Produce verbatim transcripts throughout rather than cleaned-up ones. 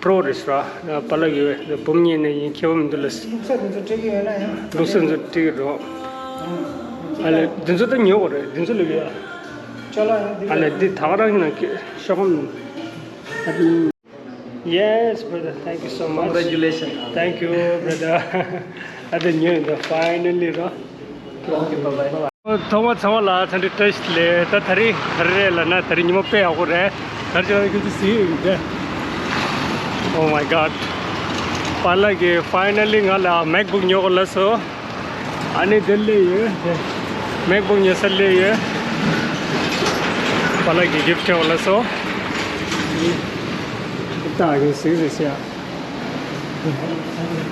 པྲོ་རེད་ར། པཱ་ལགས་ཀྱི་འབུམ་གཉིས་ནས་ཡིན། ཁྱད་པར་མི་འདུག་ལ། ལུགས་སྲོལ་འདི་ཚོ་སྤྲད་ཀྱི་ཡོད་ན་ཡང་། ལུགས་སྲོལ་འདི་ཚོ་སྤྲད་ཀྱི་རོགས། ཨ་ལས་འདི་ཚོ་ད་ཉོ་དགོས་རེད། འདི་ཚོ་ལ་ཡོད། ཅོ་ལགས་ཡང་འདི། ཨ་ལས་འདི་ད་ག་རང་ཡིན་ན་ཤོག་གམ། Yes, brother. Thank you so much. Congratulations. Thank you, brother. ཨ་ད་ཉོས་ཡིན་ད། Finally ར། Okay, bye bye. ཐོག་མ་ཚང་མ་ལ་འཚམས་འདྲི་བཀྲ་ཤིས་བདེ་ལེགས། ད་དེ་རིང་ག་རེ་རེད་ལབ་ན། དེ་རིང་ཉི་མ་དཔེ་ཡག་པོ་རེད། ག་རེ་བྱས་ན་ཁྱོད་ཚོས་གཟིགས་ཡོད་རེད། Oh my God. པཱ་ལགས་ཀྱིས་finally ང་ལ་MacBook ཉོ་དགོས་ལབ་སོང་། ཨ་ནི་དེ་སླེབས་ཡོད། MacBook ཉོ་ས་སླེབས་ཡོད། པཱ་ལགས་ཀྱིས་gift སྤྲད་དགོས་ལབ་སོང་། ད་གིན་གཟིགས་རེད་ཤག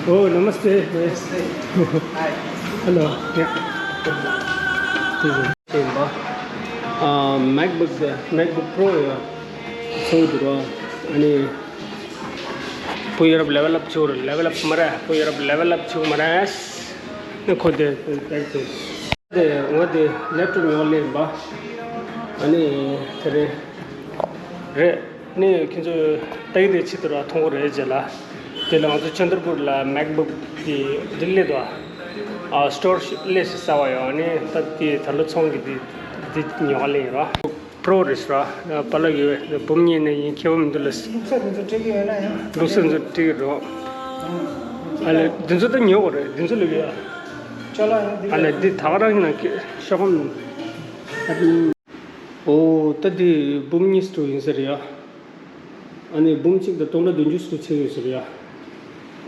Oh, namaste. Hi. Hello. Yeah. ཡིན་པ། ཨ། MacBook MacBook Pro ཡ་ཚོགས་འདུག་ར། ཨ་ནི་བུ་ཡ་རབས་level up བྱུང་རེད། Level up མ་རེད། བུ་ཡ་རབས་level up བྱུང་མ་རེད། ནི་ཁོ་དེ་དེ་དེ་ངོ་དེ་laptop ཉོ་ལེན་པ། ཨ་ནི་དེ་རེད་རེད། ནི་ཁྱེད་ཚོ་ལྟ་གི་དེ་ཆེད་དུ་ར་མཐོང་གི་རེད་ཟེར་ལ། དེ་ལ་ང་ཚོ་ཆོས་འདུར་པུར་ལ་MacBook དེ་འདི་སླེབས་འདུག་ཨ། store སླེབས་ཟེར་ཟེར་བ་ཡོད། ནི་ད་དེ་ད་ལོ་ཚོང་གི་དེ་དེ་ཉོ་ག་སླེབས་ཡིན་ར། པྲོ་རེད་ར། པཱ་ལགས་ཀྱི་འབུམ་གཉིས་ནས་ཡིན། ཁྱད་པར་མི་འདུག་ལ། ལུགས་སྲོལ་འདི་ཚོ་སྤྲད་ཀྱི་ཡོད་ན་ཡང་། ལུགས་སྲོལ་འདི་ཚོ་སྤྲད་ཀྱི་རོགས། ཨ་ལས་འདི་ཚོ་ད་ཉོ་དགོས་རེད། འདི་ཚོ་ལ་ཡོད། ཅོ་ལགས་ཡང་འདི། ཨ་ལས་འདི་ད་ག་རང་ཡིན་ན་ཤོག་གམ། ཨོ། ད་འདི་འབུམ་གཉིས་སུ་ཡིན་ས་རེད་ཡ། ཨ་ནི་འབུམ་གཅིག་དང་སྟོང་ཕྲག་བདུན་ཅུ་སུ་ཆགས་ཡོད་ས་རེད་ཡ།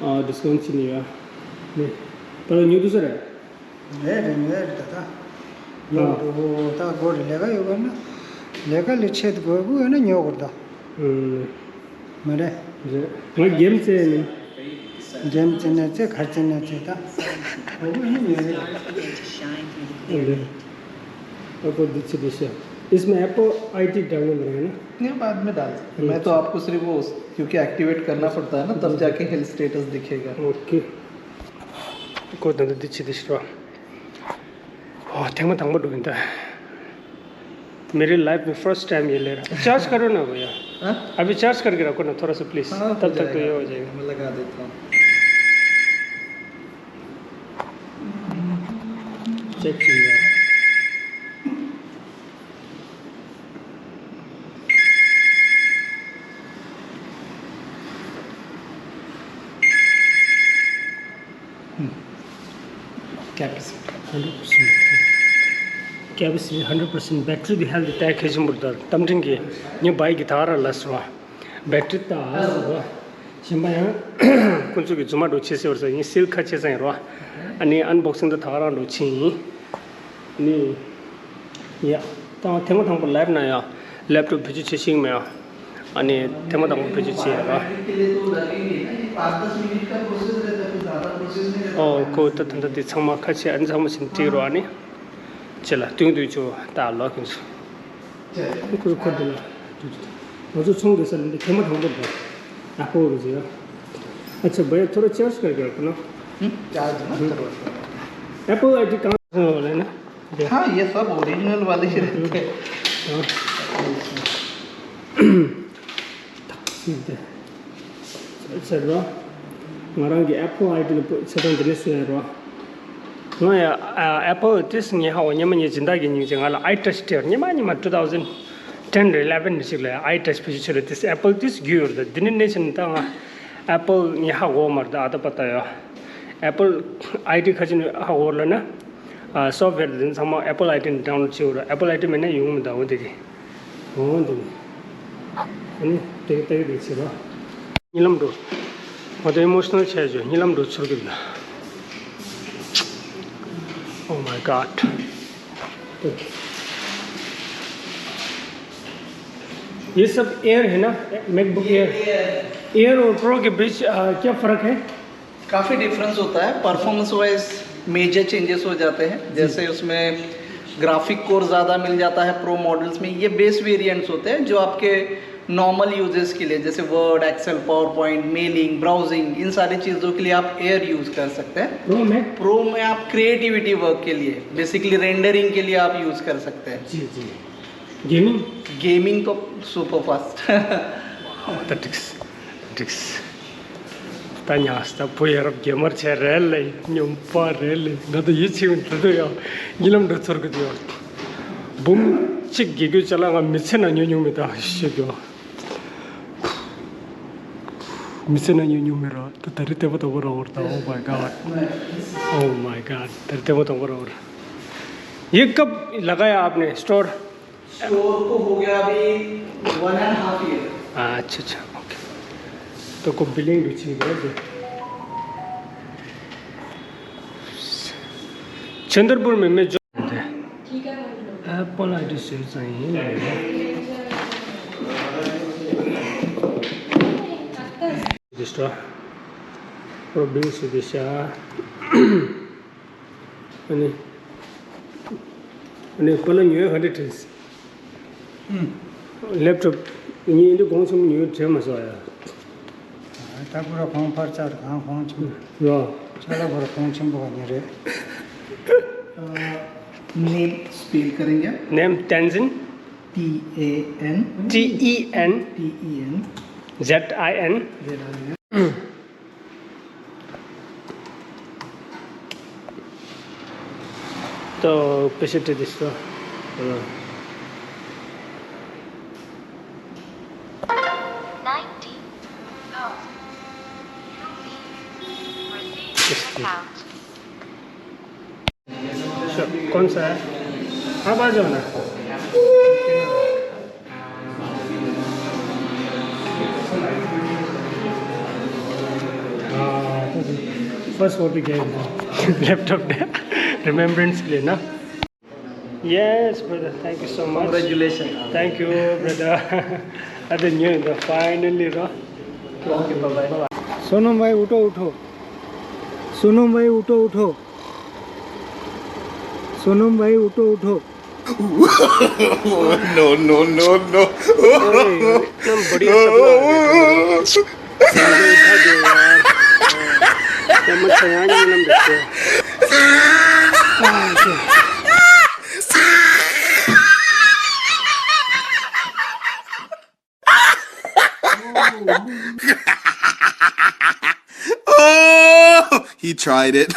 ཨ། discount བྱས་ནས་ཡ། ནི་ད་ལོ་ཉོ་ཐུབ་ས་རེད། རེད་རེད། ཉོ་ཡ་རེད་ད། ད་ཉོ་འགྲོ་ད་དགོས་རེད། ལས་ཀ་ཡོད་པ་ན། ལས་ཀ་ལས་ཆེད་དུ་དགོས་དགོས་ཡོད་ན་ཉོ་དགོས་རེད་ད། ཨུམ། མ་རེད། རེད། ང་རྒྱལ་རྩེ་ནས། རྒྱལ་རྩེ་ནས་རྩེ། གར་རྩེ་ནས་རྩེ་ད། དགོས་དགོས་ཡོད་ན་ཉོ་ཡ་རེད། ཨ་ལས། ཨ་ཁོ་འདི་ཚེ་འདི་ཤ། इसमें Apple ID डालना पड़ेगा ना? नहीं, बाद में डाल सकते हैं। मैं तो आपको सिर्फ वो, क्योंकि एक्टिवेट करना पड़ता है ना, तब जाके हेल्थ स्टेटस दिखेगा। ओके। ཁོ་ད་ལྟ་འདི་ཚེ་འདི་ཤ། ཨོ། ཐེངས་མ་དང་པོ་འགྲོ་ཡིན་ད། मेरी लाइफ में फर्स्ट टाइम ये ले रहा। चार्ज करो ना भैया। हाँ? अभी चार्ज करके रखो ना थोड़ा सा, प्लीज। हाँ, हो जाएगा। तब तक तो ये हो जाएगा। मैं लगा देता हूँ। चेक कीजिए। capacity hundred percent, capacity hundred percent, battery the health the तय ཁེ་ཆེན་པོ་དང་རྟ་མགྲིན་གྱི་ཉི་བའི་གི་ད་ར་ལ་སོ་བ། battery ད་ཨ་སོ་བ། གཞན་པ་ཡང་ཁོང་ཚོ་གི་རྫུན་མ་འགྲོ་ཆེ་སེ་བར་ས་ཡིན། སིལ་ཁ་ཆེ་ས་ཡིན་རོ། ཨ་ནི་ཨན་བོག་སིང་ད་ད་ར་འགྲོ་ཆེ་ཡིན། ནི། ཡ། ད་ཐེངས་མ་དང་པོ་ལེབ་ན་ཡ། ལེབ་ཊོབ་བེད་སྤྱོད་བྱེད་ཤེས་མེད་ཡ། ཨ་ནི་ཐེངས་མ་དང་པོ་བེད་སྤྱོད་བྱེད་ཡ་ར། ཨོ་ཁོ་ད་ད་ད་དེ་ཚང་མ་ཁ་ཆེ་ཨ་ནི་ཚང་མ་ཕྱིན་བྲིས་རོ། ཨ་ནི། ཅེ་ལ་སྟོན་དུས་ཆོ་ད་ལོ་ཁྱོད་ཚོ། ཁོ་ཁོ་འདི་ལ། ང་ཚོ་ཚོང་དེ་ས་ལ་འདི་ཐེངས་མ་དང་པོ་འདི། ཨ་ཁོ་གི་ཟེར། अच्छा भैया थोड़ा चार्ज करके रखो ना। हम्म, चार्ज ना करो। एप्पल आईडी कहाँ से हो लेना? हाँ, ये सब ओरिजिनल वाले ही रहते हैं। ཟེར་རོ། ང་རང་གི་ཨེ་པལ་ཨའི་ཌི་ལ་ཆ་ཚང་དེ་ནས་བཟོས་ཡོད་རོ། ང་ཡ་ཨ་ཨེ་པལ་ཏིས་ངས་ཧ་གོ། སྔོན་མ་ངས་སྦྱིན་བདག་གི་སྙིང་རྗེ་ང་ལ་ཨའི་ཊཆ་སྤྲད། སྔོན་མ་སྔོན་མ་two thousand ten རེད། eleven རེད་ཅིག་ལ་ཨའི་ཊཆ་བེད་སྤྱོད་བྱས་རེད། ཏིས་ཨེ་པལ་ཏིས་རྒྱུས་ཡོད་རེད། དེ་ནས་ནས་བྱས་ད་ང་ཨེ་པལ་ངས་ཧ་གོ་མ་རེད། ཨ་ད་པ་ད་ཡ་ཨེ་པལ་ཨའི་ཌི་ཁ་ཅིག་ནས་ཧ་གོ་ལ་ན། ཨ་སོབ་ཝེར་དེ་ཚང་མ་ཨེ་པལ་ཨའི་ཌི་ནས་ཌའོན་ལོཌ་བྱེད་དགོས་རེད། ཨེ་པལ་ཨའི་ཌི་མེད་ན་ཡོང་མི་འདུག་འོ་དེ་གི། འོ་དེ་གི། ཨ་ནི་དེ་གི་དེ་གི་དེ་བྱེད་རོགས། གཉིད་ལམ་འགྲོ། ང་དེ་ཨི་མོ་ཤི་ནལ་ཆགས་བྱུང་། གཉིད་ལམ་འགྲོ་ཚོར་གི་འདུག Oh my God. ये सब एयर है ना? MacBook air. एयर और प्रो के बीच, आ, क्या फ़र्क है? काफ़ी डिफरेंस होता है। परफॉर्मेंस वाइज मेजर चेंजेस हो जाते हैं। जैसे उसमें ग्राफिक कोर ज़्यादा मिल जाता है प्रो मॉडल्स में। ये बेस वेरिएंट्स होते हैं जो आपके नॉर्मल यूजेस के लिए, जैसे Word, Excel, PowerPoint, mailing, browsing, इन सारी चीज़ों के लिए आप एयर यूज़ कर सकते हैं। प्रो में? प्रो में आप क्रिएटिविटी वर्क के लिए, बेसिकली रेंडरिंग के लिए आप यूज़ कर सकते हैं। जी जी। गेमिंग? गेमिंग तो super fast. That is འགྲིགས། ད་ཉག་ས་བུ་ཡ་རབས་རྒྱལ་མར་བྱས་རེད་ལེ། སྨྱོན་པ་རེད་ལེ། ང་ད་ཡིད་ཆེས་མི་འདུག་ཡ། ཉི་ལམ་འགྲོ་ཚོར་གི་འདུག་ཡ། འབུམ་གཅིག་དགེ་སྐོས་ཅ་ལག་ང་མི་ཚེ་ན་ཉོ་མྱོང་མེད་ད་ཤེས་གི། མི་ཚེ་ན་ཉོ་མྱོང་མེད་ར། ད་ད་རེས་བལྟས་པ་དང་པོ་ར་འོར་ད། Oh my god. Oh my god. ད་རེས་བལྟས་པ་དང་པོ་ར་འོར། ये कब लगाया आपने स्टोर? स्टोर को हो गया अभी वन एंड हाफ ईयर। अच्छा, अच्छा, ओके। तो को बिलिंग रुचि है। चंद्रपुर में मैं जो एप्पल आईडी सेल चाहिँ रजिस्टर प्रोभिन्स दिशा। अनि अनि पलङ यो हन्ड्रेड। ལེབ་ཊོབ་ངས་འདི་གོང་ཆེན་པོ་ཉོས་དྲན་མ་སོང་ཡ། ད་ཁོ་ར་གོང་འཕར་ཆག་གང་གོང་ཆེན་པོ། ཡོ། ཅ་ལག་ཁོ་ར་གོང་ཆེན་པོ་ག་ཉེ་རེད། नेम स्पेल करेंगे आप? Name Tenzin. T A N. T E N. T E N. Z I N. Z I N. तो पैसे दे दो। Ninety thousand rupees received account। Sure, कौन सा है? आप आ जाओ ना। फर्स्ट फोटो क्या है? लैपटॉप दे, रिमेम्बरेंस के लिए ना। Yes, brother. Thank you so much. Congratulations. Thank you, brother. अरे न्यू द फाइनली रो। Okay, bye bye. सोनम भाई उठो, उठो। सोनम भाई उठो, उठो। सोनम भाई उठो, उठो। No no no no. एकदम बढ़िया सपना आ गया था मेरा। उठा दो यार। क्या मत सयान ये नम देखते हैं। Oh, he tried it.